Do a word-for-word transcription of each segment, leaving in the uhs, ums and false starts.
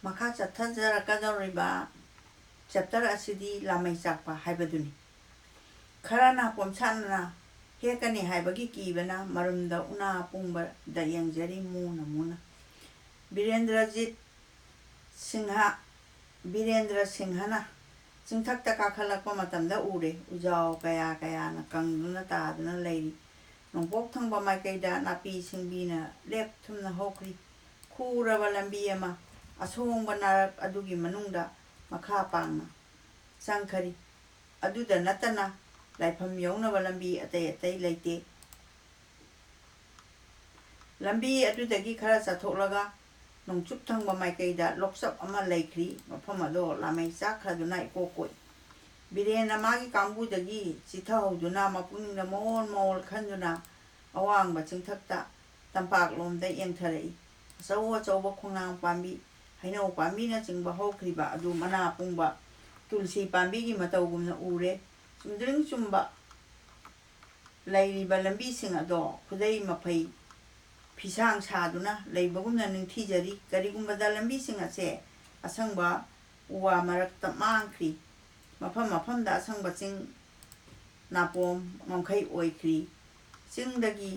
ꯃꯈꯥ ꯆꯠꯊꯖꯔꯛꯀꯗꯧꯔꯤꯕ ꯆꯦꯞꯇꯔ ꯑꯁꯤꯗꯤ ꯂꯥꯃꯩ ꯆꯥꯛꯄ ꯍꯥꯏꯕꯗꯨꯅꯤ꯫ ꯈꯔꯅ ꯄꯣꯝꯁꯥꯠꯅꯅ ꯍꯦꯛꯀꯅꯤ ꯍꯥꯏꯕꯒꯤ ꯀꯤꯕꯅ ꯃꯔꯨꯝꯗ ꯎꯅꯥ ꯄꯨꯡꯕꯗ ꯌꯦꯡꯖꯔꯤ ꯃꯨꯅ ꯃꯨꯅ꯫ ꯕꯤꯔꯦꯟꯗ꯭ꯔꯖꯤꯠ ꯁꯤꯡꯍ, ꯕꯤꯔꯦꯟꯗ꯭ꯔ ꯁꯤꯡꯍꯅ ꯆꯤꯡꯊꯛꯇ ꯀꯥꯈꯠꯂꯛꯄ ꯃꯇꯝꯗ ꯎꯔꯦ꯫ ꯎꯖꯥꯎ ꯀꯌꯥ ꯀꯌꯥꯅ ꯀꯪꯗꯨꯅ ꯇꯥꯗꯨꯅ ꯂꯩꯔꯤ꯫ ꯅꯣꯡꯄꯣꯛ ꯊꯪꯕ ꯃꯥꯏꯀꯩꯗ ꯅꯥꯄꯤ ꯁꯤꯡꯕꯤꯅ ꯂꯦꯞ ꯊꯨꯝꯅ ꯍꯧꯈ꯭ꯔꯤ꯫ ꯈꯨꯔꯕ ꯂꯝꯕꯤ ꯑꯃ ꯑꯁꯣꯡꯕ ꯅꯥꯔꯛ ꯑꯗꯨꯒꯤ ꯃꯅꯨꯡꯗ ꯃꯈꯥ ꯄꯥꯡꯅ ꯆꯪꯈꯔꯤ꯫ ꯑꯗꯨꯗ ꯅꯠꯇꯅ ꯂꯥꯏꯐꯝ ꯌꯧꯅꯕ ꯂꯝꯕꯤ ꯑꯇꯩ ꯑꯇꯩ ꯂꯩꯇꯦ꯫ ꯂꯝꯕꯤ ꯑꯗꯨꯗꯒꯤ ꯈꯔ ꯆꯠꯊꯣꯛꯂꯒ ꯅꯣꯡꯆꯨꯞ ꯊꯪꯕ ꯃꯥꯏꯀꯩꯗ ꯂꯣꯛꯆꯞ ꯑꯃ ꯂꯩꯈ꯭ꯔꯤ꯫ ꯃꯐꯝ ꯑꯗꯣ ꯂꯥꯃꯩ ꯆꯥꯛꯈ꯭ꯔꯗꯨꯅ ꯏꯀꯣꯛ ꯀꯣꯛꯏ꯫ ꯕꯤꯔꯦꯟꯅ ꯃꯥꯒꯤ ꯀꯥꯡꯕꯨꯗꯒꯤ ꯆꯤꯊꯍꯧꯗꯨꯅ ꯃꯄꯨꯛꯅꯤꯡꯗ ꯃꯑꯣꯜ ꯃꯑꯣꯜ ꯈꯟꯗꯨꯅ ꯑꯋꯥꯡꯕ ꯆꯤꯡꯊꯛꯇ ꯇꯝꯄꯥꯛꯂꯣꯝꯗ ꯌꯦꯡꯊꯔꯛꯏ꯫ ꯑꯆꯧ ꯑꯆꯧꯕ ꯈꯣꯡꯅꯥꯡ ꯄꯥꯝꯕꯤ, ꯍꯩꯅꯧ ꯄꯥꯝꯕꯤꯅꯆꯤꯡꯕ ꯍꯧꯈ꯭ꯔꯤꯕ ꯑꯗꯨ ꯃꯅꯥ ꯄꯨꯡꯕ ꯇꯨꯜꯁꯤ ꯄꯥꯝꯕꯤꯒꯤ ꯃꯇꯧꯒꯨꯝꯅ ꯎꯔꯦ꯫ ꯆꯨꯝꯗ꯭ꯔꯤꯡ ꯆꯨꯝꯕ ꯂꯩꯔꯤꯕ ꯂꯝꯕꯤꯁꯤꯡ ꯑꯗꯣ ꯈꯨꯗꯩ ꯃꯐꯩ ꯐꯤꯁꯥꯡ ꯁꯥꯗꯨꯅ ꯂꯩꯕꯒꯨꯝꯅ ꯅꯤꯡꯊꯤꯖꯔꯤ꯫ ꯀꯔꯤꯒꯨꯝꯕꯗ ꯂꯝꯕꯤꯁꯤꯡ ꯑꯁꯦ ꯑꯁꯪꯕ ꯎ ꯋꯥ ꯃꯔꯛꯇ ꯃꯥꯡꯈ꯭ꯔꯤ꯫ ꯃꯐꯝ ꯃꯐꯝꯗ ꯑꯁꯪꯕ ꯆꯤꯡ ꯅꯥꯄꯣꯝ ꯉꯝꯈꯩ ꯑꯣꯏꯈ꯭ꯔꯤ꯫ ꯆꯤꯡꯗꯒꯤ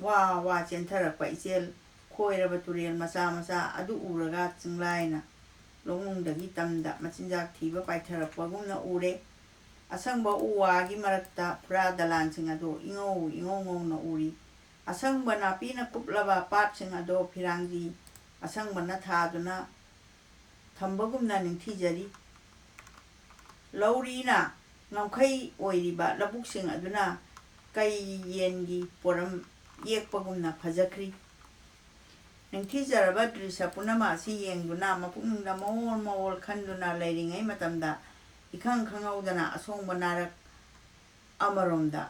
ꯋꯥ ꯋꯥ ꯆꯦꯟꯊꯔꯛꯄ ꯏꯆꯦꯜ ꯈꯣꯏꯔꯕ ꯇꯨꯔꯦꯜ ꯃꯆꯥ ꯃꯆꯥ ꯑꯗꯨ ꯎꯔꯒ ꯆꯤꯡꯂꯥꯏꯅ ꯂꯧꯅꯨꯡꯗꯒꯤ ꯇꯝꯗ ꯃꯆꯤꯟꯖꯥꯛ ꯊꯤꯕ ꯄꯥꯏꯊꯔꯛꯄꯒꯨꯝꯅ ꯎꯔꯦ꯫ ꯑꯁꯪꯕ ꯎ ꯋꯥꯒꯤ ꯃꯔꯛꯇ ꯐꯨꯔꯥ ꯗꯂꯥꯟꯁꯤꯡ ꯑꯗꯨ ꯏꯉꯧ ꯏꯉꯧ ꯉꯧꯅ ꯎꯔꯤ꯫ ꯑꯁꯪꯕ ꯅꯥꯄꯤꯅ ꯀꯨꯞꯂꯕ ꯄꯥꯠꯁꯤꯡ ꯑꯗꯨ ꯐꯤꯔꯥꯡꯖꯤ ꯑꯁꯪꯕꯅ ꯊꯥꯗꯨꯅ ꯊꯝꯕꯒꯨꯝꯅ ꯅꯤꯡꯊꯤꯖꯔꯤ꯫ ꯂꯧꯔꯤꯅ ꯉꯝꯈꯩ ꯑꯣꯏꯔꯤꯕ ꯂꯧꯕꯨꯛꯁꯤꯡ ꯑꯗꯨꯅ ꯀꯩ ꯌꯦꯟꯒꯤ ꯄꯣꯔꯝ ꯌꯦꯛꯄꯒꯨꯝꯅ ꯐꯖꯈ꯭ꯔꯤ꯫ ꯅꯤꯡꯊꯤꯖꯔꯕ ꯗ꯭ꯔꯤꯁ꯭ꯌ ꯄꯨꯝꯅꯃꯛ ꯑꯁꯤ ꯌꯦꯡꯗꯨꯅ ꯃꯄꯨꯛꯅꯤꯡꯗ ꯃꯑꯣꯜ ꯃꯑꯣꯜ ꯈꯟꯗꯨꯅ ꯂꯩꯔꯤꯉꯩ ꯃꯇꯝꯗ ꯏꯈꯪ ꯈꯪꯍꯧꯗꯅ ꯑꯁꯣꯡꯕ ꯅꯥꯔꯛ ꯑꯃꯔꯣꯝꯗ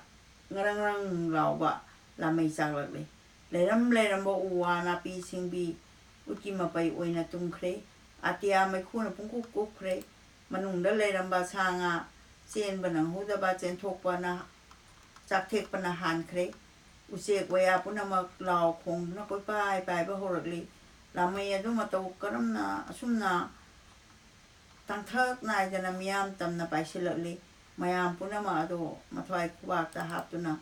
ꯉꯔꯪ ꯉꯔꯪ ꯂꯥꯎꯕ ꯂꯥꯃꯩ ꯆꯥꯛꯂꯛꯂꯦ꯫ ꯂꯩꯔꯝ ꯂꯩꯔꯝꯕ ꯎ ꯋꯥ ꯅꯥꯄꯤ ꯁꯤꯡꯕꯤ ꯎꯠꯀꯤ ꯃꯄꯩ ꯑꯣꯏꯅ ꯇꯨꯝꯈ꯭ꯔꯦ꯫ ꯑꯇꯤꯌꯥ ꯃꯩꯈꯨꯅ ꯄꯨꯡꯀꯨꯞ ꯀꯨꯞꯈ꯭ꯔꯦ꯫ ꯃꯅꯨꯡꯗ ꯂꯩꯔꯝꯕ ꯁꯥ ꯉꯥ ꯆꯦꯟꯕ ꯅꯪꯍꯧꯗꯕ ꯆꯦꯟꯊꯣꯛꯄꯅ ꯆꯥꯛꯊꯦꯛꯄꯅ ꯍꯥꯟꯈ꯭ꯔꯦ꯫ ꯎꯆꯦꯛ ꯋꯥꯌꯥ ꯄꯨꯝꯅꯃꯛ ꯂꯥꯎ ꯈꯣꯡꯗꯨꯅ ꯀꯣꯏꯄꯥꯏ ꯄꯥꯏꯕ ꯍꯧꯔꯛꯂꯤ꯫ ꯂꯥꯃꯩ ꯑꯗꯨ ꯃꯇꯧ ꯀꯔꯝꯅ ꯑꯁꯨꯝꯅ ꯇꯥꯡꯊꯛ ꯅꯥꯏꯗꯅ ꯃꯤꯌꯥꯝ ꯇꯝꯅ ꯄꯥꯏꯁꯤꯜꯂꯛꯂꯤ? ꯃꯌꯥꯝ ꯄꯨꯝꯅꯃꯛ ꯑꯗꯨ ꯃꯊ꯭ꯋꯥꯏ ꯈꯨꯕꯥꯛꯇ ꯍꯥꯞꯇꯨꯅ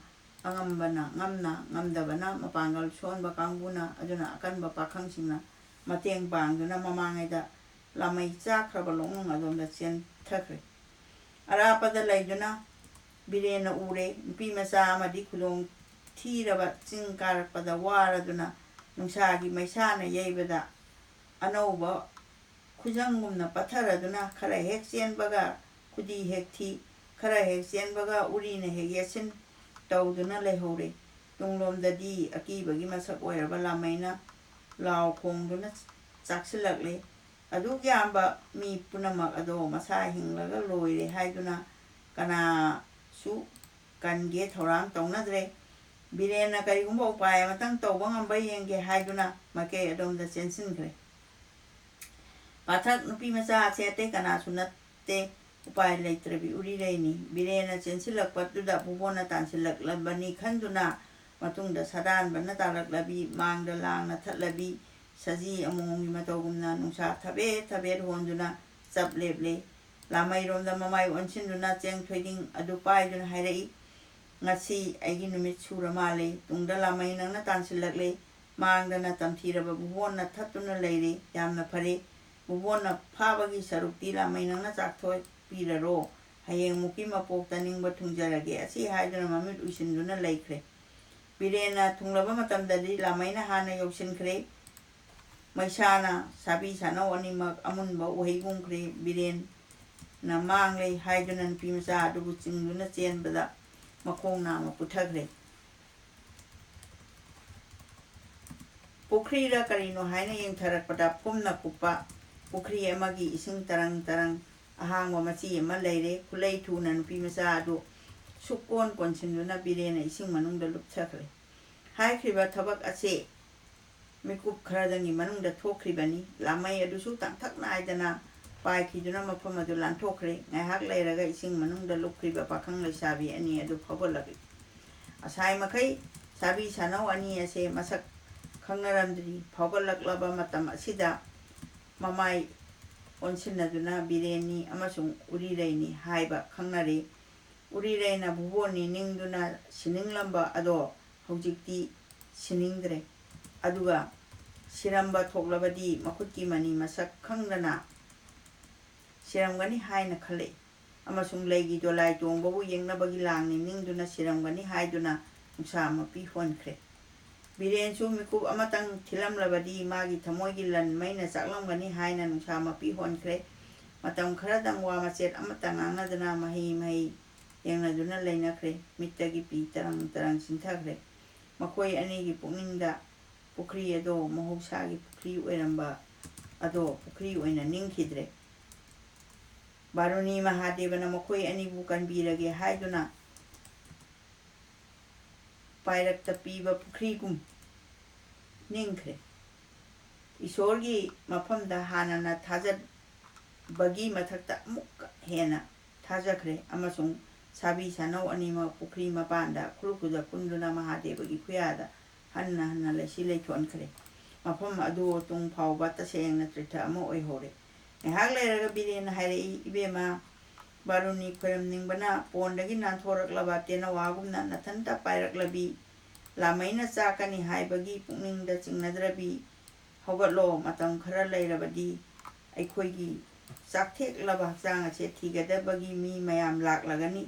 ꯑꯉꯝꯕꯅ ꯉꯝꯅ, ꯉꯝꯗꯕꯅ ꯃꯄꯥꯡꯒꯜ ꯁꯣꯟꯕ ꯀꯥꯡꯕꯨꯅ, ꯑꯗꯨꯅ ꯑꯀꯟꯕ ꯄꯥꯈꯪꯁꯤꯡꯅ ꯃꯇꯦꯡ ꯄꯥꯡꯗꯨꯅ ꯃꯃꯥꯡꯉꯩꯗ ꯂꯥꯃꯩ ꯆꯥꯈ꯭ꯔꯕ ꯂꯣꯛꯅꯨꯡ ꯑꯗꯣꯝꯗ ꯆꯦꯟꯊꯈ꯭ꯔꯦ꯫ ꯑꯔꯥꯞꯄꯗ ꯂꯩꯗꯨꯅ ꯕꯤꯔꯦꯟꯅ ꯎꯔꯦ꯫ ꯅꯨꯄꯤ ꯃꯆꯥ ꯑꯃꯗꯤ ꯈꯨꯗꯣꯡ ꯊꯤꯔꯕ ꯆꯤꯡ ꯀꯥꯔꯛꯄꯗ ꯋꯥꯔꯗꯨꯅ ꯅꯨꯡꯁꯥꯒꯤ ꯃꯩꯁꯥꯅ ꯌꯩꯕꯗ ꯑꯅꯧꯕ ꯈꯨꯖꯪꯒꯨꯝꯅ ꯄꯠꯊꯔꯗꯨꯅ ꯈꯔ ꯍꯦꯛ ꯆꯦꯟꯕꯒ ꯈꯨꯗꯤ ꯍꯦꯛ ꯊꯤ, ꯈꯔ ꯍꯦꯛ ꯆꯦꯟꯕꯒ ꯎꯔꯤꯅ ꯍꯦꯛ ꯌꯦꯠꯁꯤꯟ ꯇꯧꯗꯨꯅ ꯂꯩꯍꯧꯔꯦ꯫ ꯇꯨꯡꯂꯣꯝꯗꯗꯤ ꯑꯀꯤꯕꯒꯤ ꯃꯁꯛ ꯑꯣꯏꯔꯕ ꯂꯥꯃꯩꯅ ꯂꯥꯎ ꯈꯣꯡꯗꯨꯅ ꯆꯥꯛꯁꯤꯜꯂꯛꯂꯦ꯫ ꯑꯗꯨꯛ ꯌꯥꯝꯕ ꯃꯤ ꯄꯨꯝꯅꯃꯛ ꯑꯗꯣ ꯃꯁꯥ ꯍꯤꯡꯂꯒ ꯂꯣꯏꯔꯦ ꯍꯥꯏꯗꯨꯅ ꯀꯅꯥꯁꯨ ꯀꯟꯒꯦ ꯊꯧꯔꯥꯡ ꯇꯧꯅꯗ꯭ꯔꯦ꯫ ꯕꯤꯔꯦꯟꯅ ꯀꯔꯤꯒꯨꯝꯕ ꯎꯄꯥꯏ ꯑꯃꯇꯪ ꯇꯧꯕ ꯉꯝꯕ ꯌꯦꯡꯒꯦ ꯍꯥꯏꯗꯨꯅ ꯃꯥꯏꯀꯩ ꯑꯗꯣꯝꯗ ꯆꯦꯟꯁꯤꯟꯈ꯭ꯔꯦ꯫ ꯄꯥꯊꯛ ꯅꯨꯄꯤ ꯃꯆꯥ ꯑꯁꯦ ꯑꯇꯩ ꯀꯅꯥꯁꯨ ꯅꯠꯇꯦ, ꯎꯄꯥꯏ ꯂꯩꯇ꯭ꯔꯕꯤ ꯎꯔꯤꯔꯩꯅꯤ꯫ ꯕꯤꯔꯦꯟꯅ ꯆꯦꯟꯁꯤꯜꯂꯛꯄꯗꯨꯗ ꯚꯨꯕꯣꯟꯅ ꯇꯥꯟꯁꯤꯜꯂꯛꯂꯕꯅꯤ ꯈꯟꯗꯨꯅ ꯃꯇꯨꯡꯗ ꯁꯥꯗꯥꯟꯕꯅ ꯇꯥꯔꯛꯂꯕꯤ, ꯃꯥꯡꯗ ꯂꯥꯡꯅ ꯊꯠꯂꯕꯤ, ꯁꯖꯤ ꯑꯃꯣꯝꯒꯤ ꯃꯇꯧꯒꯨꯝꯅ ꯅꯨꯡꯁꯥ ꯊꯕꯦꯠ ꯊꯕꯦꯠ ꯍꯣꯟꯗꯨꯅ ꯆꯞ ꯂꯦꯞꯂꯦ꯫ ꯂꯥꯃꯩꯔꯣꯝꯗ ꯃꯃꯥꯏ ꯑꯣꯟꯁꯤꯟꯗꯨꯅ ꯆꯦꯡ ꯊꯣꯏꯗꯤꯡ ꯑꯗꯨ ꯄꯥꯏꯗꯨꯅ ꯍꯥꯏꯔꯛꯏ, "ꯉꯁꯤ ꯑꯩꯒꯤ ꯅꯨꯃꯤꯠ ꯁꯨꯔ ꯃꯥꯜꯂꯦ"꯫ ꯇꯨꯡꯗ ꯂꯥꯃꯩ ꯅꯪꯅ ꯇꯥꯟꯁꯤꯜꯂꯛꯂꯦ꯫ ꯃꯥꯡꯗꯅ ꯇꯝꯊꯤꯔꯕ ꯚꯨꯕꯣꯟꯅ ꯊꯠꯇꯨꯅ ꯂꯩꯔꯦ꯫ "ꯌꯥꯝꯅ ꯐꯔꯦ꯫ ꯚꯨꯕꯣꯟꯅ ꯐꯥꯕꯒꯤ ꯁꯔꯨꯛꯇꯤ ꯂꯥꯃꯩ ꯅꯪꯅ ꯆꯥꯛꯊꯣꯛꯄꯤꯔꯔꯣ꯫ ꯍꯌꯦꯡꯃꯨꯛꯀꯤ ꯃꯄꯣꯛꯇ ꯅꯤꯡꯕ ꯊꯨꯡꯖꯔꯒꯦ"꯫ ꯑꯁꯤ ꯍꯥꯏꯗꯨꯅ ꯃꯃꯤꯠ ꯎꯏꯁꯤꯟꯗꯨꯅ ꯂꯩꯈ꯭ꯔꯦ꯫ ꯕꯤꯔꯦꯟꯅ ꯊꯨꯡꯂꯕ ꯃꯇꯝꯗꯗꯤ ꯂꯥꯃꯩꯅ ꯍꯥꯟꯅ ꯌꯧꯁꯤꯟꯈ꯭ꯔꯦ꯫ ꯃꯩꯁꯥꯅ ꯁꯥꯕꯤ ꯁꯥꯅꯧ ꯑꯅꯤꯃꯛ ꯑꯃꯨꯟꯕ ꯎꯍꯩꯒꯨꯝꯈ꯭ꯔꯦ꯫ ꯕꯤꯔꯦꯟꯅ ꯃꯥꯡꯂꯦ ꯍꯥꯏꯗꯨꯅ ꯅꯨꯄꯤ ꯃꯆꯥ ꯑꯗꯨꯕꯨ ꯆꯤꯡꯗꯨꯅ ꯆꯦꯟꯕꯗ ꯃꯈꯣꯡ ꯅꯥꯝꯃ ꯄꯨꯊꯈ꯭ꯔꯦ꯫ ꯄꯨꯈ꯭ꯔꯤꯔ ꯀꯔꯤꯅꯣ ꯍꯥꯏꯅ ꯌꯦꯡꯊꯔꯛꯄꯗ ꯐꯨꯝꯅ ꯀꯨꯞꯄ ꯄꯨꯈ꯭ꯔꯤ ꯑꯃꯒꯤ ꯏꯁꯤꯡ ꯇꯔꯪ ꯇꯔꯪ ꯑꯍꯥꯡꯕ ꯃꯆꯤ ꯑꯃ ꯂꯩꯔꯦ꯫ ꯈꯨꯂꯩ ꯊꯨꯅ ꯅꯨꯄꯤ ꯃꯆꯥ ꯑꯗꯨ ꯁꯨꯛꯀꯣꯟ ꯀꯣꯟꯁꯤꯟꯗꯨꯅ ꯕꯤꯔꯦꯟꯅ ꯏꯁꯤꯡ ꯃꯅꯨꯡꯗ ꯂꯨꯞꯊꯈ꯭ꯔꯦ꯫ ꯍꯥꯏꯈ꯭ꯔꯤꯕ ꯊꯕꯛ ꯑꯁꯤ ꯃꯤꯀꯨꯞ ꯈꯔꯗꯪꯒꯤ ꯃꯅꯨꯡꯗ ꯊꯣꯛꯈ꯭ꯔꯤꯕꯅꯤ꯫ ꯂꯥꯃꯩ ꯑꯗꯨꯁꯨ ꯇꯥꯡꯊꯛ ꯅꯥꯏꯗꯅ ꯄꯥꯏꯈꯤꯗꯨꯅ ꯃꯐꯝ ꯑꯗꯨ ꯂꯥꯟꯊꯣꯛꯈ꯭ꯔꯦ꯫ ꯉꯥꯏꯍꯥꯛ ꯂꯩꯔꯒ ꯏꯁꯤꯡ ꯃꯅꯨꯡꯗ ꯂꯨꯞꯈ꯭ꯔꯤꯕ ꯄꯥꯈꯪ ꯂꯩꯁꯥꯕꯤ ꯑꯅꯤ ꯑꯗꯨ ꯐꯥꯎꯒꯠꯂꯛꯂꯤ꯫ ꯑꯁꯥꯏ ꯃꯈꯩ ꯁꯥꯕꯤ ꯁꯥꯅꯧ ꯑꯅꯤ ꯑꯁꯦ ꯃꯁꯛ ꯈꯪꯅꯔꯝꯗ꯭ꯔꯤ꯫ ꯐꯥꯎꯒꯠꯂꯛꯂꯕ ꯃꯇꯝ ꯑꯁꯤꯗ ꯃꯃꯥꯏ ꯑꯣꯟꯁꯤꯟꯅꯗꯨꯅ ꯕꯤꯔꯦꯟꯅꯤ ꯑꯃꯁꯨꯡ ꯎꯔꯤꯔꯩꯅꯤ ꯍꯥꯏꯕ ꯈꯪꯅꯔꯦ꯫ ꯎꯔꯤꯔꯩꯅ ꯚꯨꯕꯣꯟꯅꯤ ꯅꯤꯡꯗꯨꯅ ꯁꯤꯅꯤꯡꯂꯝꯕ ꯑꯗꯣ ꯍꯧꯖꯤꯛꯇꯤ ꯁꯤꯅꯤꯡꯗ꯭ꯔꯦ꯫ ꯑꯗꯨꯒ ꯁꯤꯔꯝꯕ ꯊꯣꯛꯂꯕꯗꯤ ꯃꯈꯨꯠꯀꯤ ꯃꯅꯤ ꯃꯁꯛ ꯈꯪꯗꯅ ꯁꯤꯔꯝꯒꯅꯤ ꯍꯥꯏꯅ ꯈꯜꯂꯛꯏ꯫ ꯑꯃꯁꯨꯡ ꯂꯩꯒꯤ ꯗꯣꯂꯥꯏ ꯇꯣꯡꯕꯕꯨ ꯌꯦꯡꯅꯕꯒꯤ ꯂꯥꯡꯅꯤ ꯅꯤꯡꯗꯨꯅ ꯁꯤꯔꯝꯒꯅꯤ ꯍꯥꯏꯗꯨꯅ ꯅꯨꯡꯁꯥ ꯃꯄꯤ ꯍꯣꯟꯈ꯭ꯔꯦ꯫ ꯕꯤꯔꯦꯟꯁꯨ ꯃꯤꯀꯨꯞ ꯑꯃꯇꯪ ꯊꯤꯜꯂꯝꯂꯕꯗꯤ ꯃꯥꯒꯤ ꯊꯃꯣꯏꯒꯤ ꯂꯟ ꯃꯩꯅ ꯆꯥꯛꯂꯝꯒꯅꯤ ꯍꯥꯏꯅ ꯅꯨꯡꯁꯥ ꯃꯄꯤ ꯍꯣꯟꯈ꯭ꯔꯦ꯫ ꯃꯇꯝ ꯈꯔꯗꯪ ꯋꯥ ꯃꯆꯦꯠ ꯑꯃꯠꯇ ꯉꯥꯡꯅꯗꯅ ꯃꯍꯩ ꯃꯍꯩ ꯌꯦꯡꯅꯗꯨꯅ ꯂꯩꯅꯈ꯭ꯔꯦ꯫ ꯃꯤꯠꯇꯒꯤ ꯄꯤ ꯇꯔꯪ ꯇꯔꯪ ꯆꯤꯟꯊꯈ꯭ꯔꯦ꯫ ꯃꯈꯣꯏ ꯑꯅꯤꯒꯤ ꯄꯨꯛꯅꯤꯡꯗ ꯄꯨꯈ꯭ꯔꯤ ꯑꯗꯣ ꯃꯍꯧꯁꯥꯒꯤ ꯄꯨꯈ꯭ꯔꯤ ꯑꯣꯏꯔꯝꯕ ꯑꯗꯣ ꯄꯨꯈ꯭ꯔꯤ ꯑꯣꯏꯅ ꯅꯤꯡꯈꯤꯗ꯭ꯔꯦ꯫ ꯕꯥꯔꯨꯅꯤ ꯃꯍꯥꯗꯦꯕꯅ ꯃꯈꯣꯏ ꯑꯅꯤꯕꯨ ꯀꯟꯕꯤꯔꯒꯦ ꯍꯥꯏꯗꯨꯅ ꯄꯥꯏꯔꯛꯇ ꯄꯤꯕ ꯄꯨꯈ꯭ꯔꯤꯒꯨꯝ ꯅꯤꯡꯈ꯭ꯔꯦ꯫ ꯏꯁꯣꯔꯒꯤ ꯃꯐꯝꯗ ꯍꯥꯟꯅꯅ ꯊꯥꯖꯕꯒꯤ ꯃꯊꯛꯇ ꯑꯃꯨꯛꯀ ꯍꯦꯟꯅ ꯊꯥꯖꯈ꯭ꯔꯦ ꯑꯃꯁꯨꯡ ꯁꯥꯕꯤ ꯁꯥꯅꯧ ꯑꯅꯤꯃꯛ ꯄꯨꯈ꯭ꯔꯤ ꯃꯄꯥꯟꯗ ꯈꯨꯔꯨ ꯈꯨꯗ ꯀꯨꯟꯗꯨꯅ ꯃꯍꯥꯗꯦꯕꯒꯤ ꯈꯨꯌꯥꯗ ꯍꯟꯅ ꯍꯟꯅ ꯂꯩꯁꯤ ꯂꯩꯊꯣꯟꯈ꯭ꯔꯦ꯫ ꯃꯐꯝ ꯑꯗꯨ ꯇꯨꯡ ꯐꯥꯎꯕ ꯇꯁꯦꯡꯅ ꯇꯤꯔꯊ ꯑꯃ ꯑꯣꯏꯍꯧꯔꯦ꯫ ꯉꯥꯏꯍꯥꯛ ꯂꯩꯔꯒ ꯕꯤꯔꯦꯟꯅ ꯍꯥꯏꯔꯛꯏ, "ꯏꯕꯦꯝꯃ, ꯕꯥꯔꯨꯅꯤ ꯈꯣꯏꯔꯝꯅꯤꯡꯕꯅ ꯄꯣꯟꯗꯒꯤ ꯅꯥꯟꯊꯣꯔꯛꯂꯕ ꯇꯦꯅꯋꯥꯒꯨꯝꯅ ꯅꯊꯟꯇ ꯄꯥꯏꯔꯛꯂꯕꯤ꯫ ꯂꯥꯃꯩꯅ ꯆꯥꯛꯀꯅꯤ ꯍꯥꯏꯕꯒꯤ ꯄꯨꯛꯅꯤꯡꯗ ꯆꯤꯡꯅꯗ꯭ꯔꯕꯤ꯫ ꯍꯧꯒꯠꯂꯣ, ꯃꯇꯝ ꯈꯔ ꯂꯩꯔꯕꯗꯤ ꯑꯩꯈꯣꯏꯒꯤ ꯆꯥꯛꯊꯦꯛꯂꯕ ꯍꯛꯆꯥꯡ ꯑꯁꯦ ꯊꯤꯒꯗꯕꯒꯤ ꯃꯤ ꯃꯌꯥꯝ ꯂꯥꯛꯂꯒꯅꯤ꯫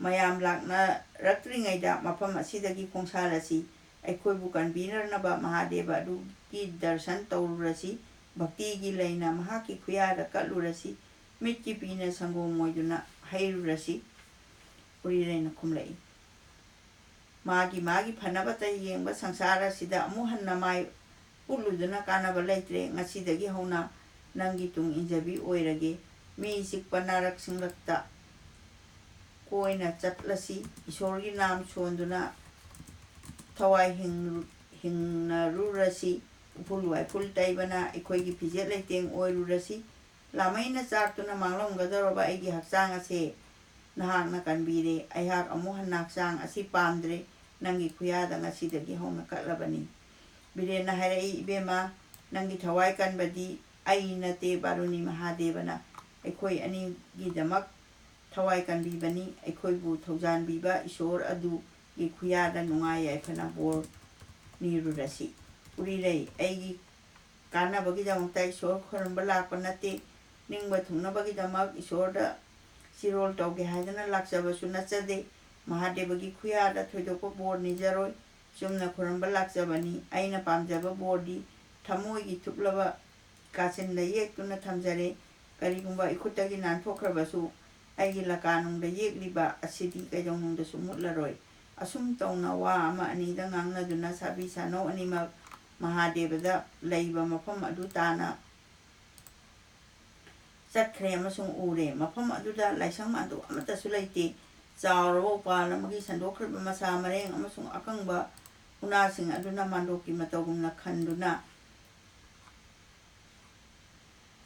ꯃꯌꯥꯝ ꯂꯥꯛꯅꯔꯛꯇ꯭ꯔꯤꯉꯩꯗ ꯃꯐꯝ ꯑꯁꯤꯗꯒꯤ ꯈꯣꯡꯁꯥꯜꯂꯁꯤ꯫ ꯑꯩꯈꯣꯏꯕꯨ ꯀꯟꯕꯤꯅꯅꯕ ꯃꯍꯥꯗꯦꯕ ꯑꯗꯨꯒꯤ ꯗꯔꯁꯟ ꯇꯧꯔꯨꯔꯁꯤ꯫ ꯚꯛꯇꯤꯒꯤ ꯂꯩꯅ ꯃꯍꯥꯛꯀꯤ ꯈꯨꯌꯥꯗ ꯀꯠꯂꯨꯔꯁꯤ꯫ ꯃꯤꯠꯀꯤ ꯄꯤꯅ ꯁꯪꯒꯣꯝ ꯑꯣꯏꯗꯨꯅ ꯍꯩꯔꯨꯔꯁꯤ", ꯎꯔꯤꯔꯩꯅ ꯈꯨꯝꯂꯛꯏ꯫ "ꯃꯥꯒꯤ ꯃꯥꯒꯤ ꯐꯅꯕꯇ ꯌꯦꯡꯕ ꯁꯪꯁꯥꯔ ꯑꯁꯤꯗ ꯑꯃꯨꯛ ꯍꯟꯅ ꯃꯥꯏ ꯎꯠꯂꯨꯗꯨꯅ ꯀꯥꯟꯅꯕ ꯂꯩꯇ꯭ꯔꯦ꯫ ꯉꯁꯤꯗꯒꯤ ꯍꯧꯅ ꯅꯪꯒꯤ ꯇꯨꯡ ꯏꯟꯖꯕꯤ ꯑꯣꯏꯔꯒꯦ꯫ ꯃꯤ ꯆꯤꯛꯄ ꯅꯥꯔꯛ ꯁꯤꯡꯂꯛꯇ ꯀꯣꯏꯅ ꯆꯠꯂꯁꯤ꯫ ꯏꯁꯣꯔꯒꯤ ꯅꯥꯝ ꯁꯣꯟꯗꯨꯅ ꯊꯋꯥꯏ ꯍꯤꯡ-, ꯍꯤꯡꯅꯔꯨꯔꯁꯤ꯫ ꯎꯐꯨꯜ ꯋꯥꯏꯐꯨꯜ ꯇꯩꯕꯅ ꯑꯩꯈꯣꯏꯒꯤ ꯐꯤꯖꯦꯠ ꯂꯩꯇꯦꯡ ꯑꯣꯏꯔꯨꯔꯁꯤ꯫ ꯂꯥꯃꯩꯅ ꯆꯥꯛꯇꯨꯅ ꯃꯥꯡꯂꯝꯒꯗꯧꯔꯕ ꯑꯩꯒꯤ ꯍꯛꯆꯥꯡ ꯑꯁꯦ ꯅꯍꯥꯛꯅ ꯀꯟꯕꯤꯔꯦ꯫ ꯑꯩꯍꯥꯛ ꯑꯃꯨꯛ ꯍꯟꯅ ꯍꯛꯆꯥꯡ ꯑꯁꯤ ꯄꯥꯝꯗ꯭ꯔꯦ꯫ ꯅꯪꯒꯤ ꯈꯨꯌꯥꯗ ꯉꯁꯤꯗꯒꯤ ꯍꯧꯅ ꯀꯠꯂꯕꯅꯤ"꯫ ꯕꯤꯔꯦꯟꯅ ꯍꯥꯏꯔꯛꯏ, "ꯏꯕꯦꯝꯃ, ꯅꯪꯒꯤ ꯊꯋꯥꯏ ꯀꯟꯕꯗꯤ ꯑꯩ ꯅꯠꯇꯦ, ꯕꯥꯔꯨꯅꯤ ꯃꯍꯥꯗꯦꯕꯅ ꯑꯩꯈꯣꯏ ꯑꯅꯤꯒꯤꯗꯃꯛ ꯊꯋꯥꯏ ꯀꯟꯕꯤꯕꯅꯤ, ꯑꯩꯈꯣꯏꯕꯨ ꯊꯧꯖꯥꯟꯕꯤꯕ ꯏꯁꯣꯔ ꯑꯗꯨꯒꯤ ꯈꯨꯌꯥꯗ ꯅꯨꯡꯉꯥꯏ ꯌꯥꯏꯐꯅ ꯕꯣꯔ ꯅꯤꯔꯨꯔꯁꯤ꯫ ꯎꯔꯤꯔꯩ, ꯑꯩꯒꯤ ꯀꯥꯟꯅꯕꯒꯤꯗꯃꯛꯇ ꯏꯁꯣꯔ ꯈꯣꯏꯔꯝꯕ ꯂꯥꯛꯄ ꯅꯠꯇꯦ, ꯅꯤꯡꯕ ꯊꯨꯡꯅꯕꯒꯤꯗꯃꯛ ꯏꯁꯣꯔꯗ ꯆꯤꯔꯣꯜ ꯇꯧꯒꯦ ꯍꯥꯏꯗꯅ ꯂꯥꯛꯆꯕꯁꯨ ꯅꯠꯆꯗꯦ꯫ ꯃꯍꯥꯗꯦꯕꯒꯤ ꯈꯨꯌꯥꯗ ꯊꯣꯏꯗꯣꯛꯄ ꯕꯣꯔ ꯅꯤꯖꯔꯣꯏ, ꯆꯨꯝꯅ ꯈꯣꯏꯔꯝꯕ ꯂꯥꯛꯆꯕꯅꯤ꯫ ꯑꯩꯅ ꯄꯥꯝꯖꯕ ꯕꯣꯔꯗꯤ ꯊꯃꯣꯏꯒꯤ ꯊꯨꯞꯂꯕ ꯀꯥꯆꯤꯟꯗ ꯌꯦꯛꯇꯨꯅ ꯊꯝꯖꯔꯦ꯫ ꯀꯔꯤꯒꯨꯝꯕ ꯏꯈꯨꯠꯇꯒꯤ ꯅꯥꯟꯊꯣꯛꯈ꯭ꯔꯕꯁꯨ ꯑꯩꯒꯤ ꯂꯀꯥꯅꯨꯡꯗ ꯌꯦꯛꯂꯤꯕ ꯑꯁꯤꯗꯤ ꯀꯩꯗꯧꯅꯨꯡꯗꯁꯨ ꯃꯨꯠꯂꯔꯣꯏ꯫" ꯑꯁꯨꯝ ꯇꯧꯅ ꯋꯥ ꯑꯃ ꯑꯅꯤꯗ ꯉꯥꯡꯅꯗꯨꯅ ꯁꯥꯕꯤ ꯁꯥꯅꯧ ꯑꯅꯤꯃꯛ ꯃꯍꯥꯗꯦꯕꯗ ꯂꯩꯕ ꯃꯐꯝ ꯑꯗꯨ ꯇꯥꯅ ꯆꯠꯈ꯭ꯔꯦ ꯑꯃꯁꯨꯡ ꯎꯔꯦ꯫ ꯃꯐꯝ ꯑꯗꯨꯗ ꯂꯥꯏꯁꯪ ꯃꯥꯟꯗꯣꯞ ꯑꯃꯠꯇꯁꯨ ꯂꯩꯇꯦ꯫ ꯆꯥꯎꯔꯕ ꯎꯄꯥꯜ ꯑꯃꯒꯤ ꯁꯟꯗꯣꯛꯈ꯭ꯔꯤꯕ ꯃꯁꯥ ꯃꯔꯦꯡ ꯑꯃꯁꯨꯡ ꯑꯀꯪꯕ ꯎꯅꯥꯁꯤꯡ ꯑꯗꯨꯅ ꯃꯥꯟꯗꯣꯞꯀꯤ ꯃꯇꯧꯒꯨꯝꯅ ꯈꯟꯗꯨꯅ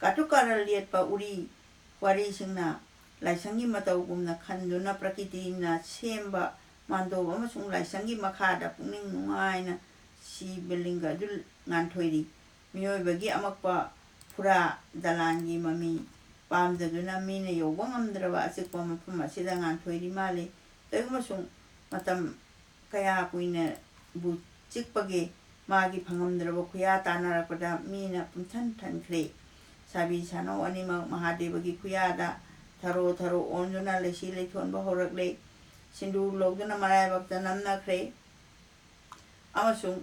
ꯀꯥꯇꯨꯛ ꯀꯥꯔꯜ ꯌꯦꯠꯄ ꯎꯔꯤ ꯋꯥꯔꯤꯁꯤꯡꯅ ꯂꯥꯏꯁꯪꯒꯤ ꯃꯇꯧꯒꯨꯝꯅ ꯈꯟꯗꯨꯅ ꯄ꯭ꯔꯀꯤꯇꯤꯅ ꯁꯦꯝꯕ ꯃꯥꯟꯗꯣꯞ ꯑꯃꯁꯨꯡ ꯂꯥꯏꯁꯪꯒꯤ ꯃꯈꯥꯗ ꯄꯨꯛꯅꯤꯡ ꯅꯨꯡꯉꯥꯏꯅ ꯁꯤꯕꯂꯤꯡꯒ ꯑꯗꯨ ꯉꯥꯟꯊꯣꯏꯔꯤ꯫ ꯃꯤꯑꯣꯏꯕꯒꯤ ꯑꯃꯛꯄ ꯐꯨꯔꯥ ꯗꯂꯥꯟꯒꯤ ꯃꯃꯤ ꯄꯥꯝꯖꯗꯨꯅ ꯃꯤꯅ ꯌꯧꯕ ꯉꯝꯗ꯭ꯔꯕ ꯑꯆꯤꯛꯄ ꯃꯐꯝ ꯑꯁꯤꯗ ꯉꯥꯟꯊꯣꯏꯔꯤ ꯃꯥꯜꯂꯤ꯫ ꯀꯔꯤꯒꯨꯝꯕꯁꯨꯡ ꯃꯇꯝ ꯀꯌꯥ ꯀꯨꯏꯅꯕꯨ ꯆꯤꯛꯄꯒꯦ, ꯃꯥꯒꯤ ꯐꯪꯉꯝꯗ꯭ꯔꯕ ꯈꯨꯌꯥ ꯇꯥꯟꯅꯔꯛꯄꯗ ꯃꯤꯅ ꯄꯨꯝꯊꯟ ꯊꯟꯈ꯭ꯔꯦ꯫ ꯁꯥꯕꯤ ꯁꯥꯅꯧ ꯑꯅꯤꯃꯛ ꯃꯍꯥꯗꯦꯕꯒꯤ ꯈꯨꯌꯥꯗ ꯊꯔꯣ ꯊꯔꯣ ꯑꯣꯟꯗꯨꯅ ꯂꯩꯁꯤ ꯂꯩꯊꯣꯟꯕ ꯍꯧꯔꯛꯂꯦ꯫ ꯁꯤꯟꯗꯨꯔ ꯂꯧꯗꯨꯅ ꯃꯔꯥꯏꯕꯛꯇ ꯅꯝꯅꯈ꯭ꯔꯦ꯫ ꯑꯃꯁꯨꯡ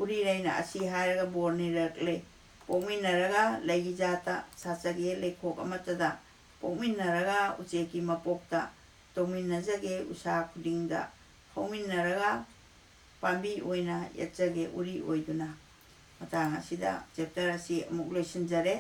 ꯎꯔꯤꯔꯩꯅ ꯑꯁꯤ ꯍꯥꯏꯔꯒ ꯕꯣꯔ ꯅꯤꯔꯛꯂꯦ, "ꯄꯣꯛꯃꯤꯟꯅꯔꯒ ꯂꯩꯒꯤ ꯖꯥꯠꯇ ꯁꯥꯠꯆꯒꯦ ꯂꯩꯈꯣꯛ ꯑꯃꯠꯇꯗ, ꯄꯣꯛꯃꯤꯟꯅꯔꯒ ꯎꯆꯦꯛꯀꯤ ꯃꯄꯣꯛꯇ, ꯇꯧꯃꯤꯟꯅꯖꯒꯦ ꯎꯁꯥ ꯈꯨꯗꯤꯡꯗ, ꯍꯧꯃꯤꯟꯅꯔꯒ ꯄꯥꯝꯕꯤ ꯑꯣꯏꯅ ꯌꯦꯠꯆꯒꯦ ꯎꯔꯤ ꯑꯣꯏꯗꯨꯅ꯫" ꯃꯇꯥꯡ ꯑꯁꯤꯗ ꯆꯦꯞꯇꯔ ꯑꯁꯤ ꯑꯃꯨꯛ ꯂꯣꯏꯁꯤꯟꯖꯔꯦ꯫